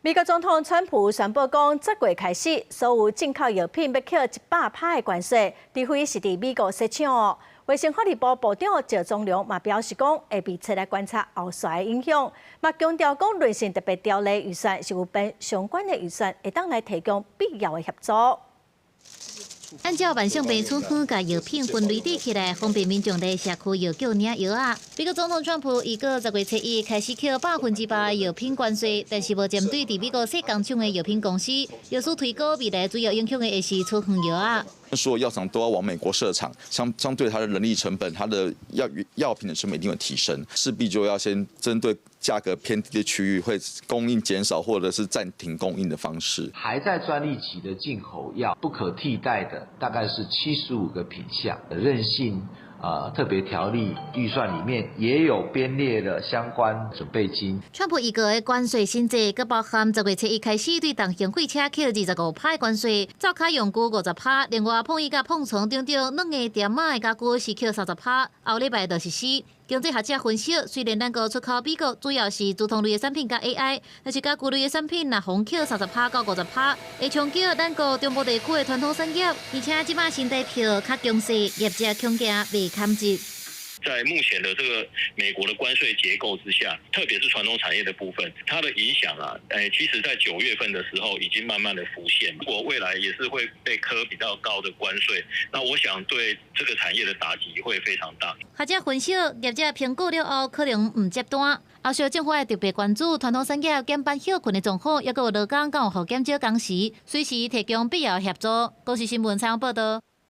美國總統川普宣布講，這月開始，所有進口藥品欲課100趴的關稅，除非是佇美國設廠。衛生福利部部長趙宗龍嘛表示講，會密切來觀察後續的影響，嘛強調講，韌性特別條例預算是有編相關的預算，會當來提供必要的協助。按照慢性病處方共藥品分類疊起來，方便民眾佇社區藥局領藥仔。美國總統川普預告10月初一開始課100%的藥品關稅，但是無針對佇美國設工廠的藥品公司。藥師推估未來主要影響的會是處方藥仔。所有藥廠都要往美國設廠，相對它的人力成本、它的藥品的成本一定會提升，勢必就要先針對價格偏低的區域，會供應減少或者是暫停供應的方式。還在專利期的進口藥不可替代的，大概是75個品項。韌性特別條例預算裡面也有編列了相關準備金。川普預告的關稅新制，閣包含10月初一開始對重型貨車課25趴的關稅，灶跤用具50趴，另外碰椅佮碰床等等軟的墊仔的家具是課30趴，後禮拜就實施。經濟學者分析，雖然咱國出口美國主要是傳統類的產品佮 AI，但是家具類的產品若予課30趴到50趴，會衝擊咱國中部地區的傳統產業，而且這擺新台票較強勢，業者恐驚袂堪折。在目前的這個美國的關稅結構之下，特別是傳統產業的部分，它的影響啊，其實在9月份的時候已經慢慢的浮現。如果未來也是會被課比較高的關稅，那我想對這個產業的打擊會非常大。學者分析，業者評估了後可能毋接單。後續政府會特別關注傳統產業減班歇困的狀況，抑閣有勞工敢有予減少工時，隨時提供必要協助。公視新聞採訪報道。